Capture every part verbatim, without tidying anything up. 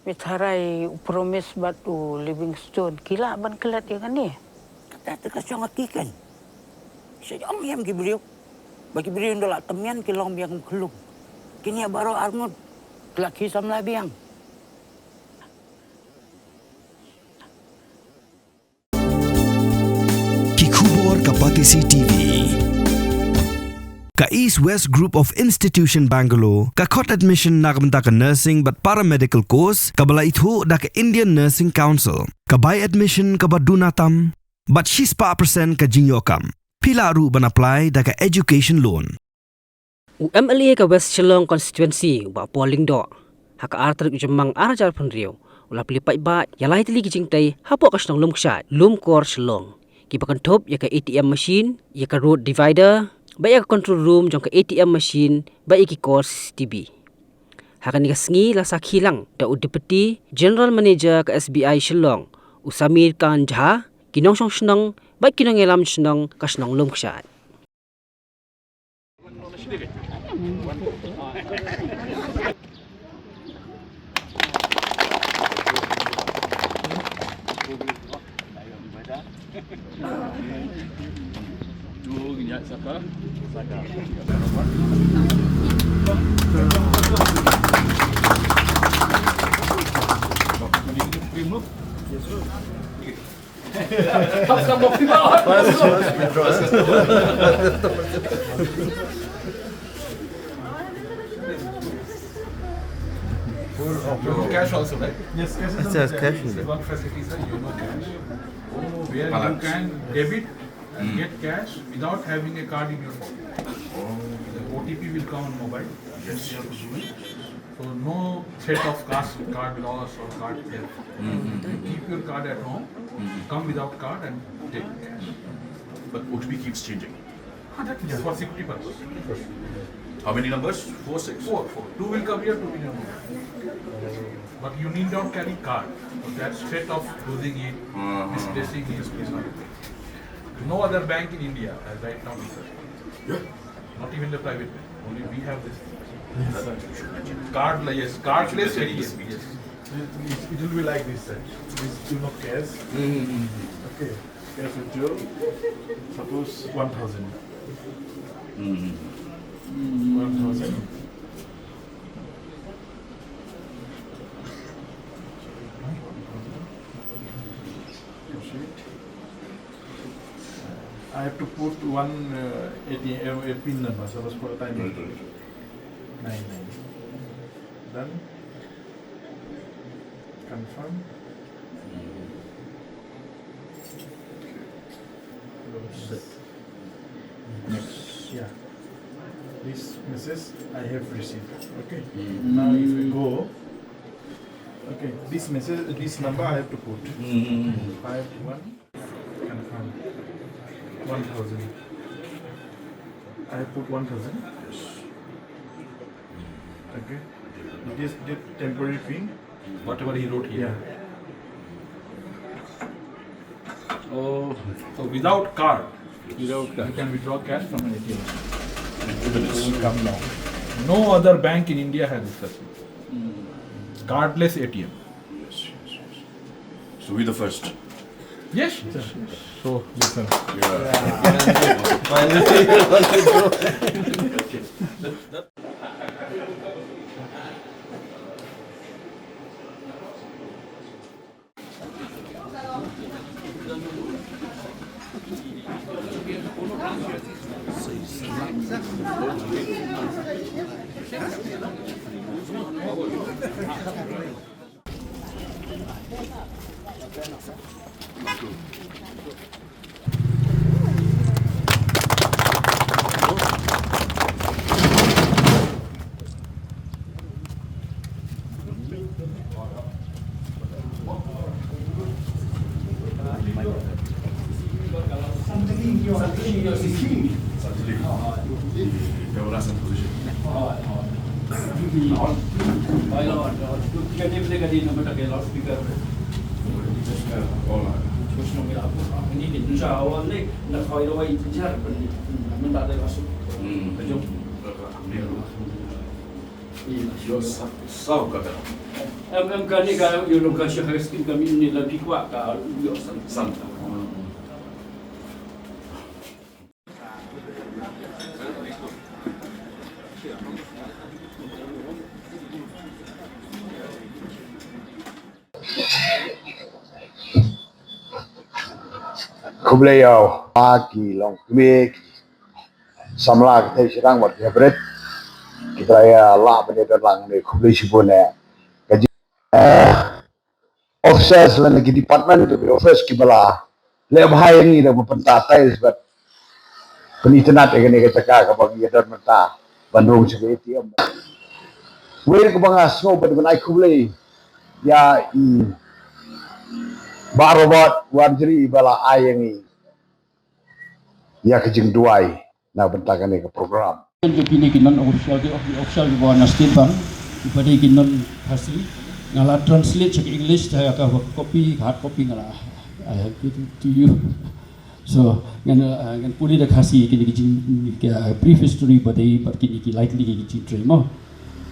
Phi tharai u Promise bad u Livingstone ki lah ban klet ïa kane? Kata te ka shong ha ki kan. Sha ïam ïam ki briew. Ba ki briew ynda la tymmen ki long biang kum khlum. Kine baroh arngut ki la khie samla biang. Ki khubor ka Batesi T V. Ka East West Group of Institution Bangalore ka khot admission na ka bynta ka nursing bad paramedical course kaba la ithuh da ka Indian Nursing Council. Ka bai admission kaba duna tam bad shispah percent ka jingïoh kam. Phi lah ruh ban apply da ka education loan. U M L A ka West Shillong Constituency, u Bah Paul Lyngdoh, ha ka ar tarik u Jymmang ar hajar arphew hynriew, u la plie paidbah ïa lai tylli ki jingtei hapoh ka shnong Lumkshaid, Lumkor, Shillong, kiba kynthup ïa ka A T M machine, ïa ka road divider, bad ïa ka control room jong ka A T M machine, bad ïa ki kor C C T V. Ha kane ka sngi la sakhi lang da u Deputy General Manager ka S B I Shillong, u Samir Khan Jha, ki nongshong shnong, bad ki nongïalam shnong ka shnong Lumkshaid. Cash also, right? Yes, cash is also there. One facility, sir, YONO Cash, where you can debit and get cash without having a card in your pocket. The O T P will come on mobile. Yes. So no threat of cash, card loss or card theft. You keep your card at home, come without card and take cash. But O T P keeps changing. Ah, that is for safety purpose. How many numbers? Four, six? Four, four. Two will come here, two will come here. But you need not carry card. That threat of losing it, misplacing it is not. No other bank in India has right now this facility. Not even the private bank. Only we have this. Card, yes, cardless A T M. Yes. It, it, it will be like this, sir. This, you know, cash. Okay. Cash withdrawal. Suppose one thousand. One thousand. I have to put one, uh, A T M, a pin number, suppose for a time. Nine nine. Done. Confirm. Next. Yeah. This message I have received. Okay. Now if we go, okay, this message, this number I have to put. Five one. Confirm. One thousand. I have put one thousand. Okay. It is the temporary pin. Whatever he wrote here. Yeah. Oh, so without card, without card, you can withdraw cash from an A T M. It will come now. No other bank in India has this facility. Cardless A T M. Yes, yes, yes. So we the first. Yes. So listen. Yeah. Finally. Em em kane ka ïalong ka sha ka skin ka mih ne la phi kwah ka ïoh san san. Khublei ïa u, a ki long kmie ki samla ki tei shirang wat ki hybrid. Kita ïa lah bane don lang ne khublei shibun eh. Ka ji eh, officers lane ki department to ki office ki bala le bhai ngi da pynta tais bat pynitnat ïa kane ka jaka ka ba ngi ïa don mynta ban rung sha ka A T M. Wei ka ba nga sngew ban ban ai khublei ïa i Bah Robert Wanjri ba la ai ïa ngi ïa ka jingduwai na bynta kane ka program. Kan jong kine ki non official ki official ki ba na State Bank ki ba dei ki non Khasi nga la translate sha ka English sha ka copy hard copy nga la I have given to you. So ngan uh, ngan pule da Khasi kine ki jing ki uh, brief history ba dei ba kine ki likely ki jing trei mo.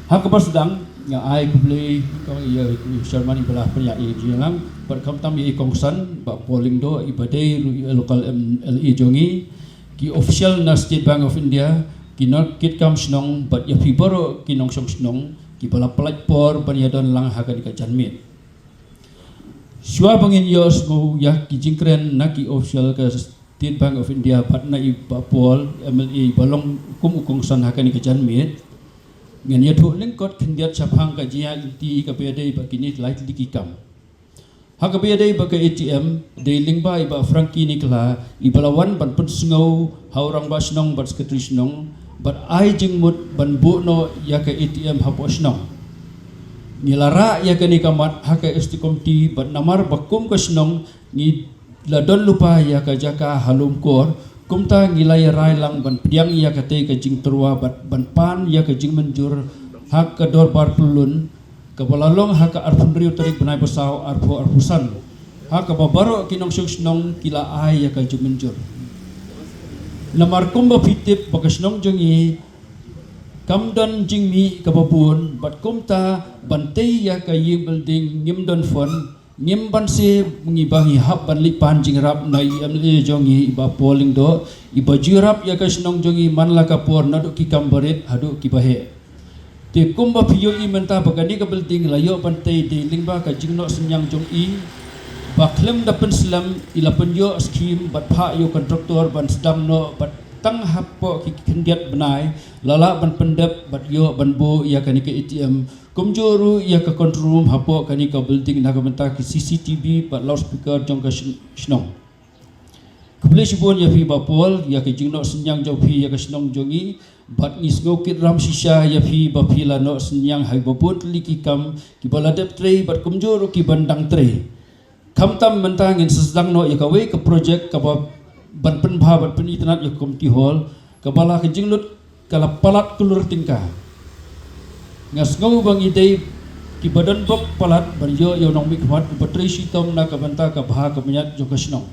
Ha kaba sdang nga ai khublei ïa i Chairman i ba la pynïaid ïa i jingïalang bad khamtam ïa i Kongsan Bah Paul Lyngdoh i ba dei ruh i local M L A jong ngi, ki official na State Bank of India, ki nongkitkam shnong bad ïa phi baroh ki nongshong shnong ki ba la pynlait por ban ïa don lang ha kane ka janmiet. Shuwa ba ngin ïohsngew ïa ki jingkren na ki official ka State Bank of India bad na i Bah Paul M L A i ba long kum u Kongsan ha kane ka janmiet, ngan ïathuh lyngkot khyndiat shaphang ka jingïaid lynti ka ba ïadei bad kine ki lai tylli ki kam. Ha ka ba ïadei bad ka A T M dei lyngba i Bah Frankie Nicola i ba la wan ban pynsngew ha u Rangbah Shnong bad Secretary Shnong bad ai jingmut ban buh noh ïa ka A T M hapoh shnong. Ngi la rah ïa kane ka mat ha ka Executive Committee bad namar ba kum ka shnong ngi la don lypa ïa ka jaka ha Lumkor, kumta ngi la ïa rai lang ban pdiang ïa katei ka jingtyrwa bad ban pan ïa ka jingmynjur ha ka dorbar pyllun ka ba la long ha ka arphew hynriew tarik bnai ba saw arphew arphew san. Ha ka ba baroh ki nongshong shnong ki la ai ïa ka jingmynjur. Namar kum ba phi tip ba ka shnong jong ngi kam don jingmih ka ba bun bad kumta ban tei ïa ka ïing building ngim don fund. Ngim banse ngi ba ngi hap ban leit pan jingïarap na i M L A jong ngi i Bah Paul Lyngdoh i ba ju ïarap ïa ka shnong jong ngi man la ka por naduh ki kam barit haduh ki ba heh. Te kum ba phi ïohi mynta ba kane ka building la ïoh ban tei dei lyngba ka jingnoh synñiang jong i ba khlem da pynslem i la pynïoh skim bad phah ïa u kontraktor ban sdang noh bad tang hapoh ki khyndiat bnai la lah ban pyndep bad ïoh ban buh ïa kane ka A T M. Kumjuh ruh ïa ka control room hapoh kane ka building na ka bynta ki C C T V bad loudspeaker jong ka shnong. Khublei shibun ïa phi Bah Paul ïa ka jingnoh synñiang jong phi ïa ka shnong jong ngi bad ngi sngew kit ram shisha ïa phi ba phi la noh synñiang ha ki ba bun tylli ki kam ki ba la dep trei bad kumjuh ruh ki ban dang trei. Khamtam mynta ngin sa sdang noh ïa kawei ka project ka ba ban pynbha ban pynitynnad ïa ka community hall ka ba la ka jinglut ka la palat klur tyngka. Nga sngew ba ngi dei ki ba don bok palat ban ïoh ïa u nongmihkhmat u ba trei shitom na ka bynta ka bha ka miat jong ka shnong.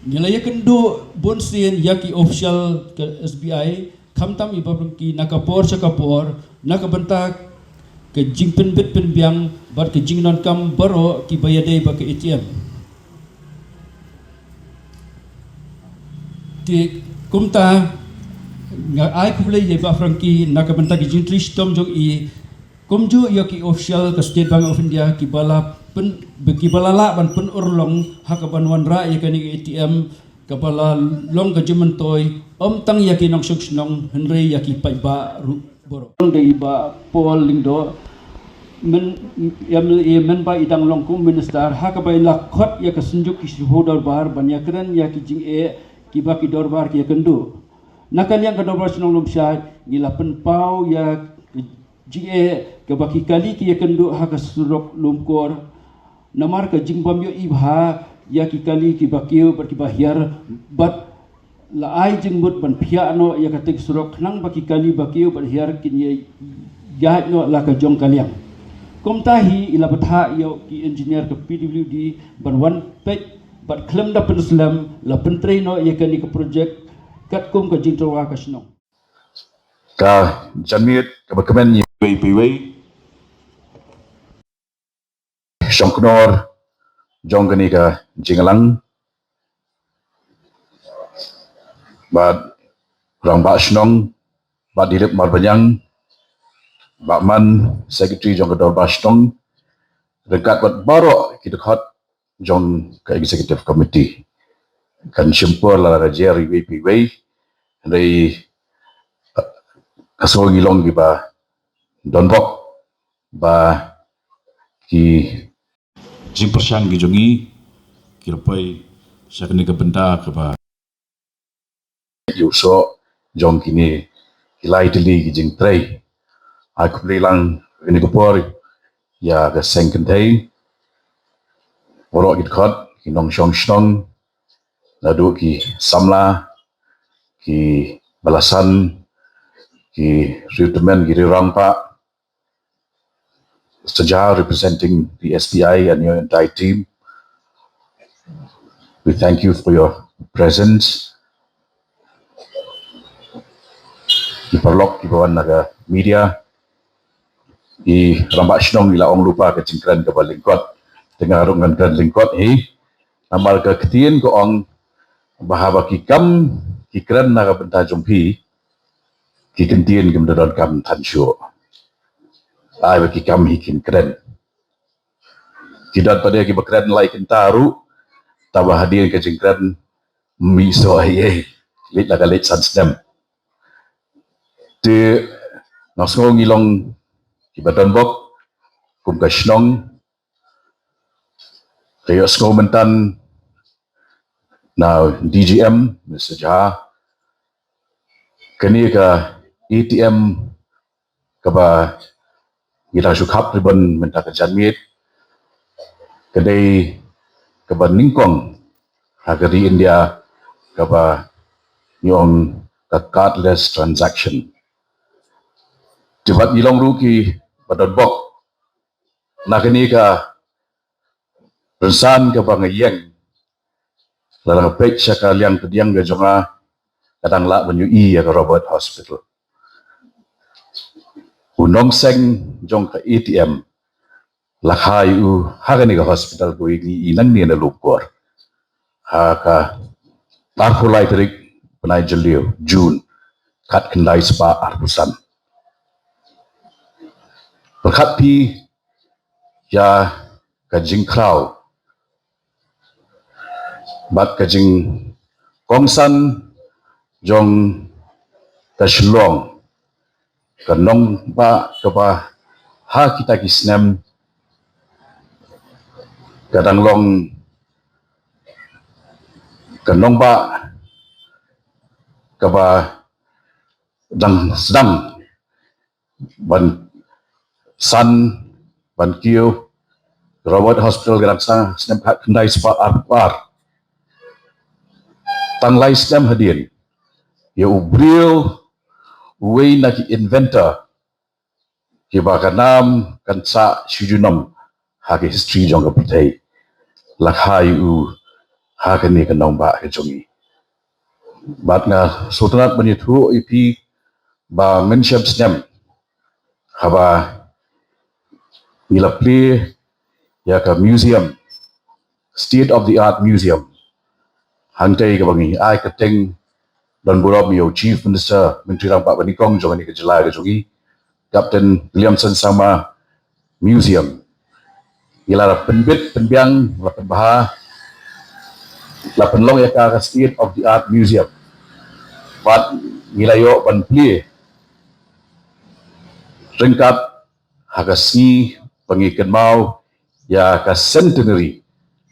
Ngi la ïakynduh bun sien ïa ki official ka S B I khamtam i Bah Frankie na ka por sha ka por na ka bynta ka jingpynbit pynbiang bad ka jingdonkam baroh ki ba ïadei bad ka A T M. Te kumta nga ai khublei ïa i Bah Frankie na ka bynta ka jingtrei shitom jong i kumjuh ïa ki official ka State Bank of India ki ba la pyn ki ba la lah ban pynurlong ha ka ban wanrah ïa kane ka A T M ka ba la long ka jingmyntoi ym tang ïa ki nongshong shnong hynrei ïa ki paidbah ruh baroh. Dei i Bah Paul Lyngdoh mynba i dang long kum minister ha ka ba i la khot ïa ka synjuk ki shu dorbar ban ïakren ïa ki jingeh ki ba ki dorbar ki ïakynduh. Na ka liang ka dorbar shnong Lumshad ngi la pynpaw ïa ka jingeh ka ba ki kali ki ïakynduh ha ka surok Lumkor. Namar ka jingbym ïohi bha ïa ki kali ki ba kiew bad ki ba hiar bad la ai jingmut ban phiah noh ïa ka teng surok khnang ba ki kali ba kiew bad hiar kin ïa ïaid noh la ka jong ka liang. Kumta hi i la bthah ïa ki engineer ka P W D ban wan peit bad khlem da pynslem la pyntrei noh ïa kane ka project katkum ka jingtyrwa ka shnong. Ka janmiet ka ba kmen ïa wei pa wei. Shongknor jong kane ka jingïalang, bad Rangbah Shnong, Bah Dilip Marbaniang, Bah Man, Secretary jong ka Dorbar Shnong, ryngkat bad baroh ki dkhot jong ka Executive Committee. Kan shim por lada ka jer iwei pa iwei, hynrei ka sngew ngi long kiba donbok ba ki jingpyrshang ki jong ngi ki la poi sha kane ka bynta kaba ïa u soh jong kine ki lai tylli ki jingtrei. Ai khublei lang kane ka por ïa ka seng kynthei, baroh ki dkhot, ki nongshong shnong, naduh ki samla, ki balasan, ki riewtymmen, ki riewrangbah, Mister Jha representing the S B I and your entire team. We thank you for your presence. Ki paralok kiba wan na ka media, i Rangbah Shnong i la ong lypa ka jingkren kaba lyngkot. Te nga ruh ngan kren lyngkot hi. Namar ka ktien ka ong ba haba ki kam ki kren na ka bynta jong phi, ki kyntien kim da donkam than shuh. Ai ba ki kam hi kin kren. Ki don pat de kiba kren lai kynta ruh, tangba hadien ka jingkren mih soh ei ei. Leit la ka leit san snem. Te nga sngew ngi long kiba donbok kum ka shnong. Ka ïohsngew mynta na D G M, Mister Jha, kane ka A T M kaba ngi dang shu khap ribbon mynta ka janmiet, ka dei kaba nyngkong ha ka ri India kaba ngi ong ka cardless transaction. Te bad ngi long ruh kiba donbok na kane ka rynsan kaba nga ïeng, lada nga peit sha ka liang pdiang ka jong nga, ka dang lah ban ïohi ïa ka Robert Hospital. U nongseng jong ka A T M la kha ïa u ha kane ka hospital kaba ngi ïohi nangne na Lumkor ha ka arphew lai tarik bnai Jylliew, June, khatkhyndai spah arphew san. Pyrkhat phi ïa ka jingkhraw bad ka jingkongsan jong ka Shillong, ka nongbah kaba ha kita ki snem ka dang long ka nongbah kaba dang sdang ban san, ban kiew. Robert Hospital ka dang sdang snem khatkhyndai spah arphew ar. Tang lai snem hadien, ïa u briew, uwei na ki inventor kiba ka nam kan sah shu junom ha ka history jong ka pyrthei, la kha ïa u ha kane ka nongbah ka jong ngi. Bad nga sngewtynnat ban ïathuh ïa phi ba mynshem snem haba ngi la plie ïa ka museum, state of the art museum, hangtei kaba ngi ai kyrteng don burom ïa u Chief Minister, Myntri Rangbah Banyngkong jong kane ka jylla ka jong ngi, Captain Williamson Sangma Museum. Ngi la pynbit pynbiang, la pynbha, la pynlong ïa ka ka state of the art museum. Bad ngi la ïoh ban plie ryngkat ha ka sngi ba ngi kynmaw ïa ka centenary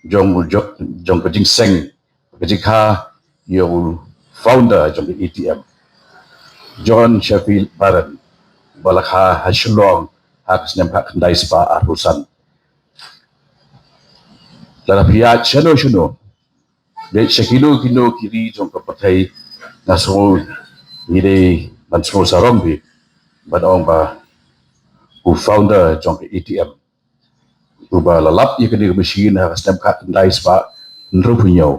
jong, jong, jong ka jingseng, ka jingkha ïa u founder jong ka A T M, John Sheffield Barron, ba la kha ha Shillong ha ka snem khatkhyndai spah arphew san. Lada phi ïaid shano shano, dei sha kino kino ki ri jong ka pyrthei, nga sngew ngi dei ban sngew sarong bha ban ong ba u founder jong ka A T M, uba la lap ïa kane ka machine ha ka snem khatkhyndai spah hynriewphew hynñiew,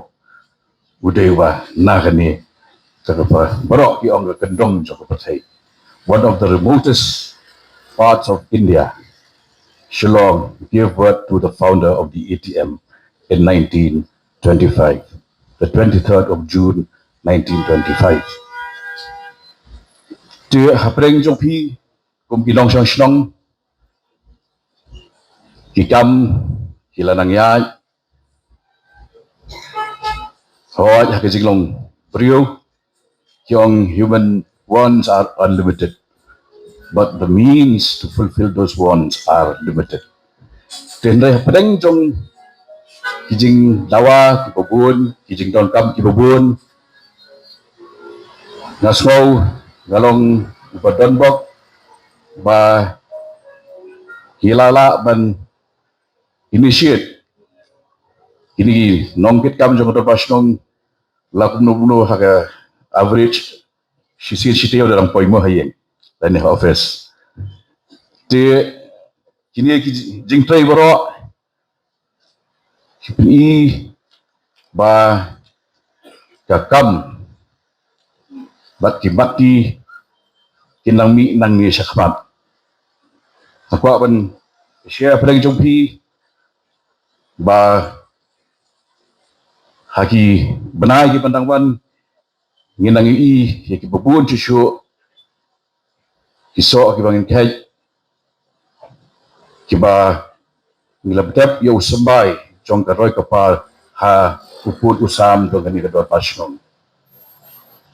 u dei uba na kane ka, ka baroh ki ong ka kyndong jong ka pyrthei, one of the remotest parts of India. Shillong gave birth to the founder of the A T M in nineteen twenty-five, the twenty-third of June nineteen twenty-five. Te hapdeng jong phi kum ki nongshong shnong, ki kam ki la nang ïaid hoi ha ka jinglong briew. Ki ong, human wants are unlimited, but the means to fulfill those wants are limited. Te hynrei hapdeng jong ki jingdawa kiba bun, ki jingdonkam kiba bun, nga sngew nga long uba donbok ba ngi la lah ban initiate kine ki nongkitkam jong ka dorbar shnong la kumno kumno ha ka average shisien shi taïew da dang poi mo ha ïing lane ha office. Te kine ki jingtrei baroh ki pyni ba ka kam bad ki mat ki kin nang mih nangne shakhmat. Nga kwah ban share hapdeng jong phi ba ha ki bnai kiban dang wan ngin nang ïohi ïa kiba bun shuh shuh ki soh kiba ngin kheit, kiba ngi la btep ïa u symbai jong ka roi ka par ha u pud u sam jong kane ka dorbar shnong.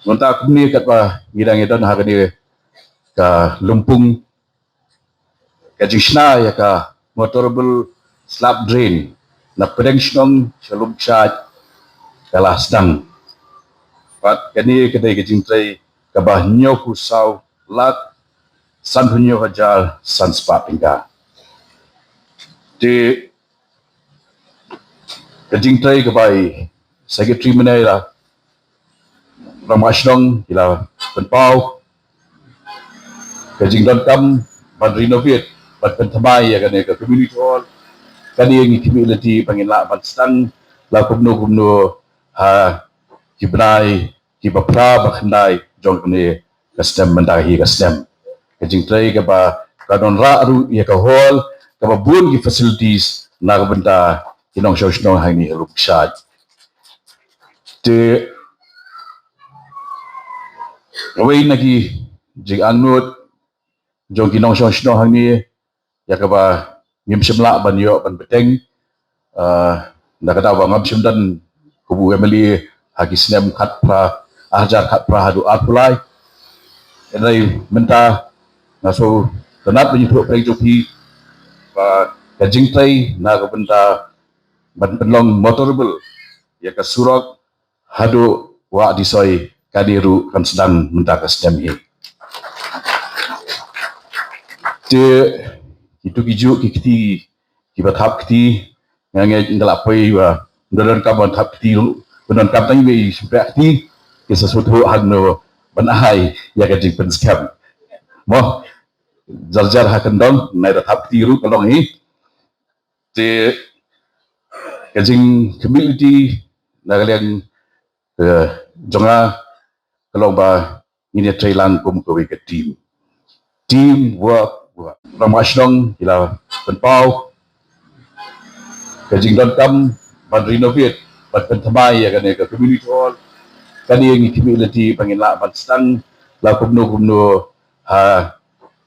Nangta kumne katba ngi dang ïadon ha kane ka lympung, ka jingshna ïa ka motorable slab drain na pdeng shnong sha Lumkshaid ka la sdang. Bad kane ka dei ka jingtrei kaba hynñiewphew saw lak sanphew hynñiew hajar san spah tyngka. Te ka jingtrei kaba i Secretary mynne la Rangbah Shnong i la pynpaw ka jingdonkam ban renovate, ban pynthymmai ïa kane ka community hall. Kane ngi khmih lynti ba ngin lah ban sdang la kumno kumno ha ki bnai kiba phra ba khyndai jong kane ka snem mynta hi ka snem. Ka jingtrei kaba ka don rah ruh ïa ka hall kaba bun ki facilities na ka bynta ki nongshong shnong hangne ha Lumkshaid. Te kawei na ki jingangnud jong ki nongshong shnong hangne ïa kaba ngim shym lah ban ïoh ban bteng, ah, na ka daw ba ngam shym don kum u M L A ha ki snem khatphra, ar hajar khatphra haduh arphew lai. Hynrei mynta nga sngewtynnat ban ïathuh pyrshah jong phi ba ka jingtrei na ka bynta ban pynlong motorable ïa ka surok haduh Wah Disoi kane ruh kan sdang mynta ka snem hi. Te kitu ki juh ki kti kiba thap kti, nga ngeit nga la poi ba ynda donkam ban thap kti ruh, ba donkam tang ba i shympriah kti, ki sa sngewthuh hangno ban ai ïa ka jingpynskhem. Mo, jar jar ha kyndong, nai da thap kti ruh ka long hi. Te ka jingkhmih lynti na ka liang, eh, jong nga ka long ba ngin ïa trei lang kum kawei ka team. Team work, work. Rangbah Shnong i la pynpaw ka jingdonkam ban renovate, ban pynthymmai ïa kane ka community hall. Kane ngi khmih lynti ba ngin lah ban sdang la kumno kumno ha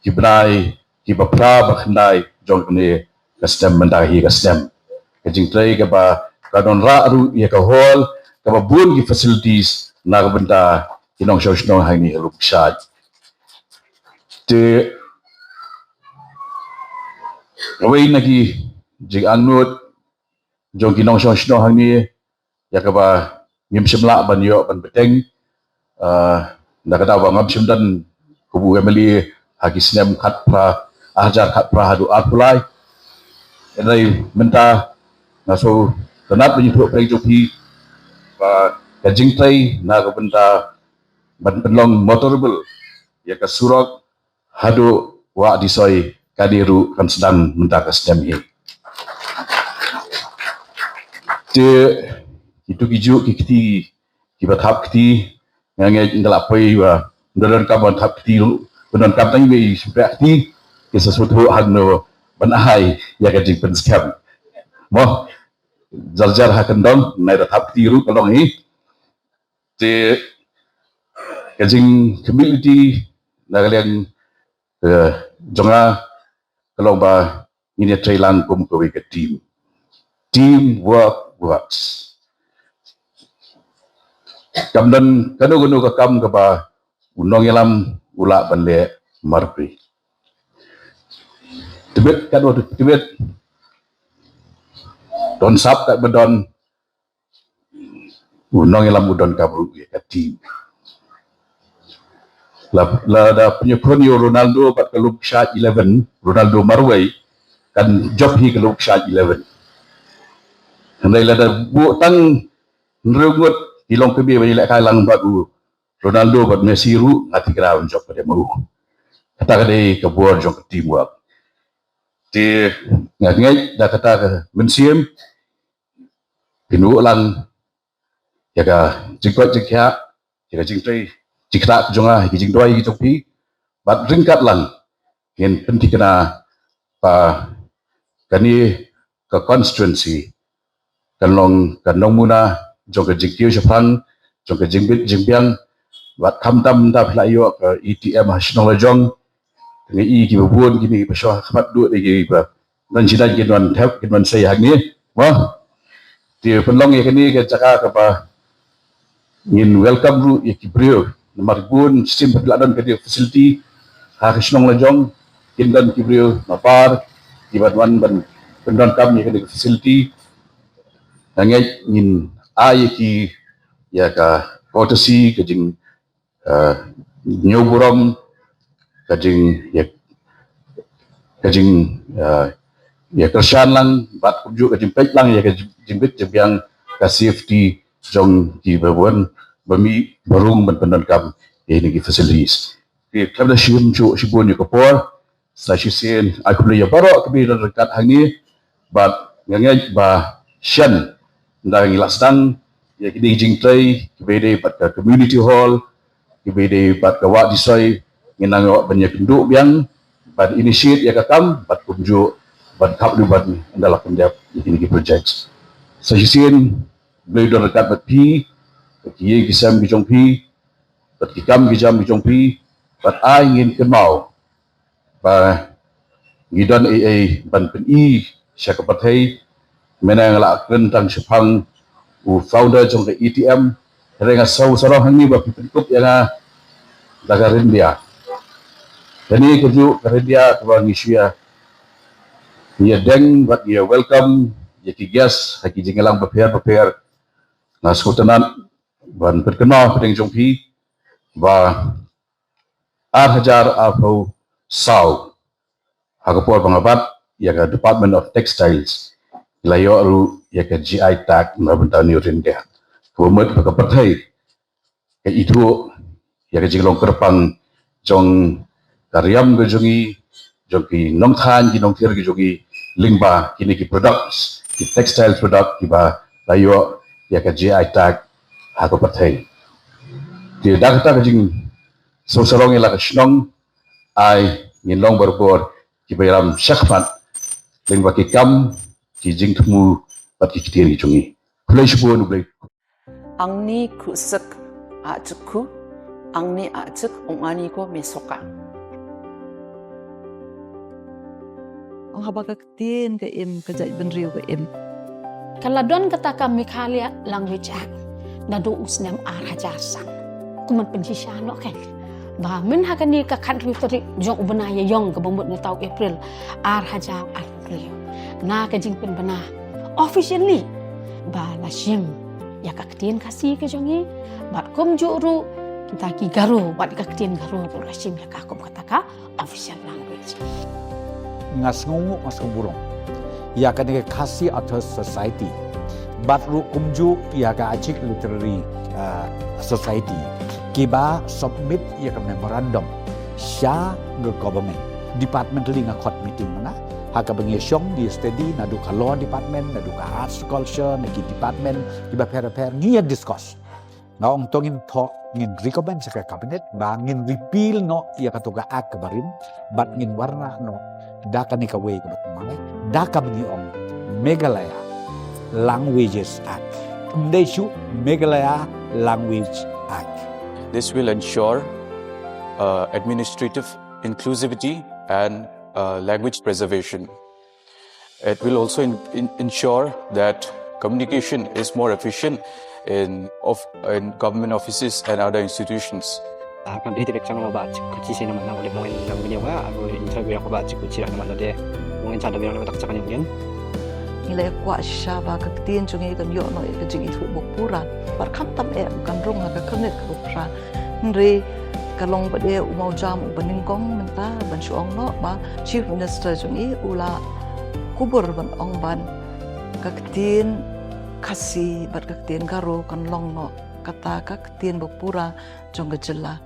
ki bnai kiba phra ba khyndai jong kane ka snem mynta hi ka snem. Ka jingtrei kaba ka don rah ruh ïa ka hall kaba bun ki facilities na ka bynta ki nongshong shnong hangne ha Lumkshaid. Te kawei na ki jingangnud jong ki nongshong shnong hangne ïa kaba ngim shym lah ban ïoh ban bteng, ah, na ka daw ba ngam shym don kum u M L A ha ki snem khatphra, ar hajar khatphra haduh arphew lai. Hynrei mynta nga sngewtynnat ban ïathuh pyrshah jong phi ba ka jingtrei na ka bynta ban pynlong motorable ïa ka surok haduh Wah Disoi kane ruh kan sdang mynta ka snem hi. Te kitu ki juh ki kti kiba thap kti, nga ngeit nga la poi ba ynda donkam ban thap kti ruh, ba donkam tang ba i shympriah kti, ki sa sngewthuh hangno ban ai ïa ka jingpynskhem. Mo, jar jar ha kyndong, nai da thap kti ruh ka long hi. Te ka jingkhmih lynti na ka liang, eh, jong nga ka long ba ngin ïatrei lang kum kawei ka team. Team work works. Kam don kano kano ka kam kaba u nongïalam u lah ban leh marpri. Tbit katno tbit, don sap katba don, u nongïalam u donkam ruh ïa ka team. La, lada pynïakhun ïa u Ronaldo bad ka luk shad eleven, Ronaldo marwei, kan jop hi ka luk shad eleven. Hynrei lada buh tang hynriew ngut ki longkmie ban ïalehkai lang bad u Ronaldo bad Messi ruh, nga thikna ban jop pat ïa u. Kata ka dei ka bor jong ka teamwork. Te nga ngeit da kata ka mynsiem, pynwuh lang ïa ka jingkoit jingkhiah, ïa ka jingtrei jingktah jong nga, ïa ka jingduwai jong phi, bad ryngkat lang ngin pynthikna ba kane ka constituency kan long ka nongmuna jong ka jingkiew shaphrang, jong ka jingbit jingbiang. Bad khamtam da phi la ïoh ka A T M ha shnong la jong, nga i kiba bun kine kiba shong ha khmat duh de kiba don jidan kin wan thep kin wan sei hangne. Mo, te pynlong ïa kane ka jaka kaba ngin welcome ruh ïa ki briew. Namar bun shisien ba la don ka dei facility ha ka shnong la jong, kin don ki briew na par kiban wan ban pyndonkam ïa ka dei facility. Nga ngeit ngin ai ïa ki ïa ka courtesy, ka jing, eh, ñiew burom, ka jing ïa, ka jing, eh, ïa kyrshan lang bad kumjuh ka jingpeit lang ïa ka jing, jingbit jingbiang, ka safety jong kiba wan ba mih ba rung ban pyndonkam ïa kine ki facilities. Te khlem da shim shuh shibun ïa ka por, sa shisien ai khublei ïa baroh kiba don ryngkat hangne. Bad nga ngeit ba shen da ngi la sdang ïa kine ki jingtrei kiba dei bad ka community hall, kiba dei bad ka wah disoi, ngin nang ïoh ban ïakynduh biang, ban initiate ïa ka kam bad kumjuh ban khapnguh ban ynda la pyndep ïa kine ki projects. Sa shisien Blei don ryngkat bad phi, bad ki ïing ki sem ki jong phi, bad ki kam ki jam ki jong phi, bad ai ngin kynmaw ba ngi don ei ei ban pyni sha ka pyrthei. Mynne nga la kren tang shaphang u founder jong ka A T M, hynrei nga sngew sarong hangne ba phi pynkup ïa nga da ka ryndia. Kane kajuh ka ryndia kaba ngi shu ïa, ngi ïa deng bad ngi ïa welcome ïa ki guest ha ki jingïalang bapher bapher. Nga sngewtynnat ban pynkynmaw hapdeng jong phi ba ar hajar arphew saw, ha ka por ba nga bat ïa ka Department of Textiles, la ïoh ruh ïa ka G I tag na bynta une u ryndia. Kaba mut ba ka pyrthei ka ithuh ïa ka jinglong kyrpang jong ka riam ka jong ngi, jong ki nongthaw ki nongtir ki jong ngi, lyngba kine ki products, ki textile product kiba la ïoh ïa ka G I tag ha ka pyrthei. Te da kata ka jingsngewsarong ïa la ka shnong, ai ngin long barabor kiba ïalam shakhmat lyngba ki kam, ki jingthmu bad ki ktien ki jong ngi. Khublei shibun, khublei. Angni kru sek a chuk ku, angni a chuk ong ani ko me soka. Ong haba ka ktien ka im, ka jaitbynriew ka im. Ka la don kata ka Meghalaya Language Act naduh u snem ar hajar san. Kumno pynshisha noh ka. Ba mynta ha kane ka khathynriew tarik jong u bnai Ïaïong kaba mut mynta u April ar hajar arphew hynriew, na ka jingpynbna officially ba la shim ïa ka ktien Khasi ka jong ngi, bad kumjuh ruh kita ki Garo, bad ka ktien Garo ruh la shim ïa ka kum kata ka official language. Nga sngewnguh, nga sngewburom ïa kane ka Khasi Authors Society bad ruh kumjuh ïa ka Achik Literary, ah, Society kiba submit ïa ka memorandum sha ka government. Departmentally nga khot meeting mynta, ha kaba ngi shong, ngi study, naduh ka law department, naduh ka arts, culture, na ki department kiba pher pher, ngi ïa discuss. Nga ong to ngin thoh, ngin recommend sha ka cabinet ba ngin repeal noh ïa kato ka act kaba rim, bad ngin wanrah noh da kane kawei kaba thymmai, da kaba ngi ong Meghalaya Languages Act. Ym dei shuh Meghalaya Language Act. This will ensure uh, administrative inclusivity and uh, language preservation. It will also in, in, ensure that communication is more efficient in, of, in government offices and other institutions. Kan dei direct chang ba chik kuchi sina man na wale moin na wale wa ago interview ko ba chik kuchi na man de moin cha da biang na tak chang ni. Ngi la kwah shisha ba ka ktien jong ngi kan ïoh noh ïa ka jingithuh bapura. Bad khamtam eh kan rung ha ka khyrnit ka bapura. Hynrei ka long ba dei u mawjam uba nyngkong mynta ban shu ong noh ba Chief Minister jong ngi u la kubur ban ong ban ka ktien Khasi bad ka ktien Garo kan long noh kata ka ktien bapura jong ka jylla.